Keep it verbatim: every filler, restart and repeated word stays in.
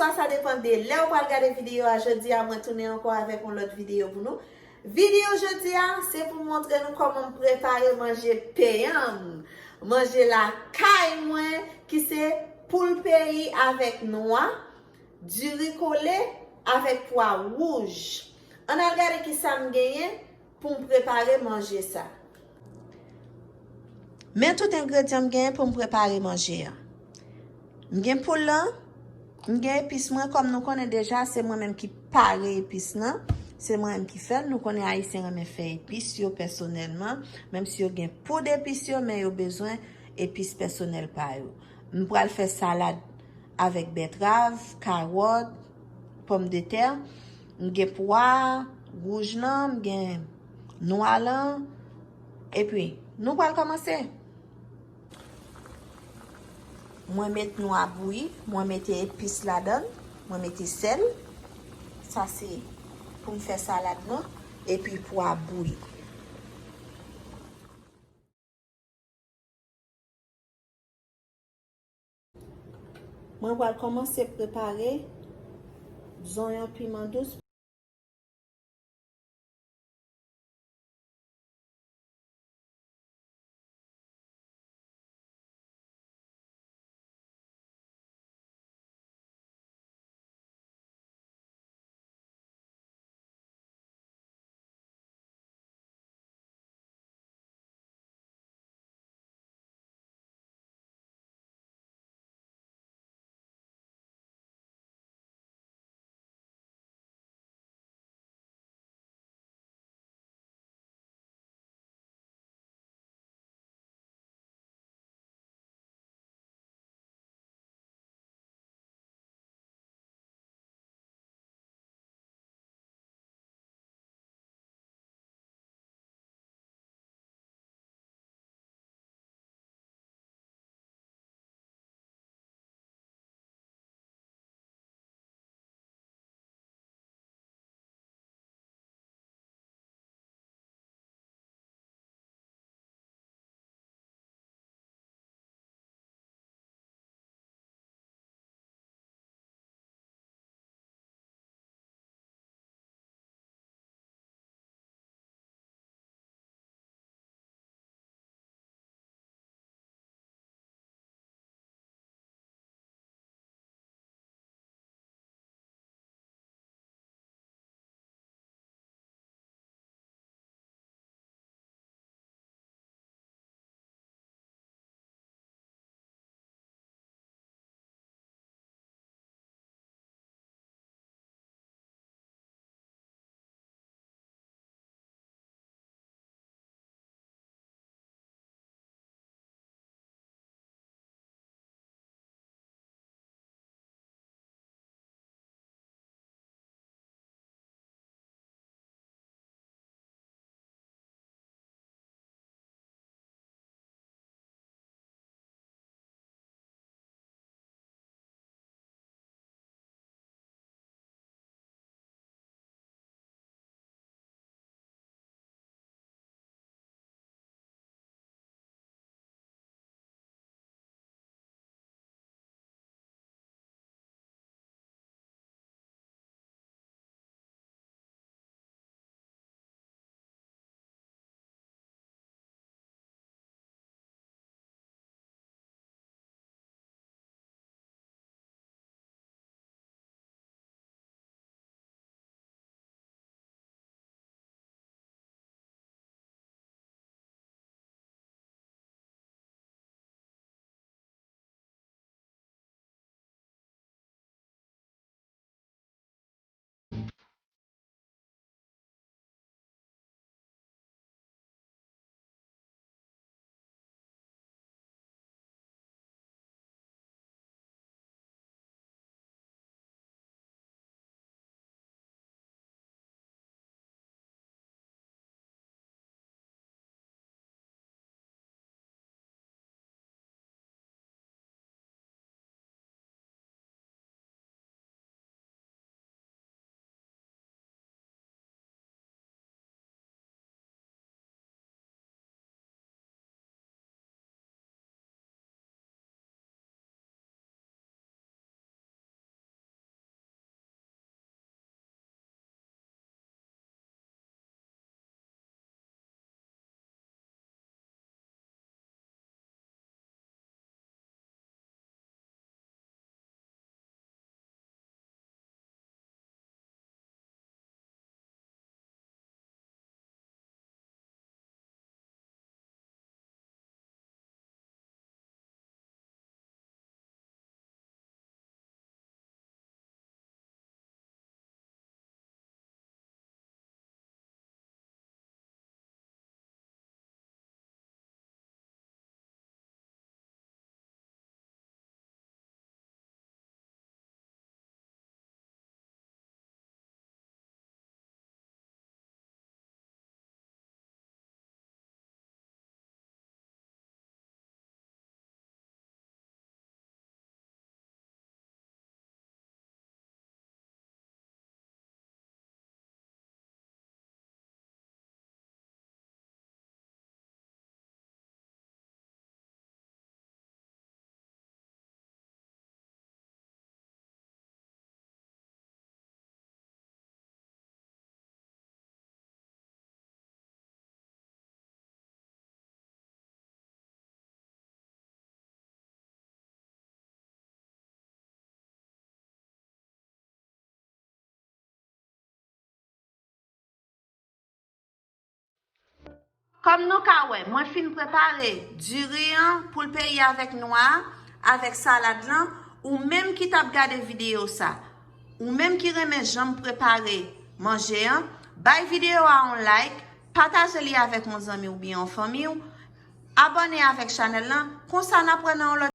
Sa, sa depann de lè ou pral gade videyo a. Jodi a, mwen tounen ankò avèk yon lòt videyo pou nou. Videyo jodi a, se pou m montre nou kòman m prepare manje peyanm, manje lakay mwen, ki se poul peyi avèk nwa, diri kole avèk pwa wouj. Ann al gade ki sa m genyen pou m prepare manje sa. Men tout engredyan m genyen pou m prepare manje an. M gen poul lan, m gen epis mwen, kòm nou konnen deja, se mwen menm ki pare epis lan, se mwen menm ki fè l. Nou konnen Ayisyen renmen fè epis yo pèsonèlman, menm si yo gen poud epis yo, men yo bezwen epis pèsonèl pa yo. M pral fè salad avèk bètrav, kawòt, pòmdetè. M gen pwa wouj lan, m gen nwa lan. Epi, nou pral kòmanse. Mwen met nwa bouyi, mwen mete epis ladan l, mwen mete sèl. Sa se pou m fè salad lan, epi pwa bouyi. Mwen pral kòmanse prepare zonyon piman dous. Kòm nou ka wè, mwen fin prepare diri an pou l peye avèk nwa a, avèk salad lan. Ou menm ki t ap gade videyo sa, ou menm ki renmen jan m prepare manje an, bay videyo a yon like, pataje li avèk yon zanmi oubyen yon fanmi w, abòne avèk chanèl lan, konsa n ap wè nan yon lòt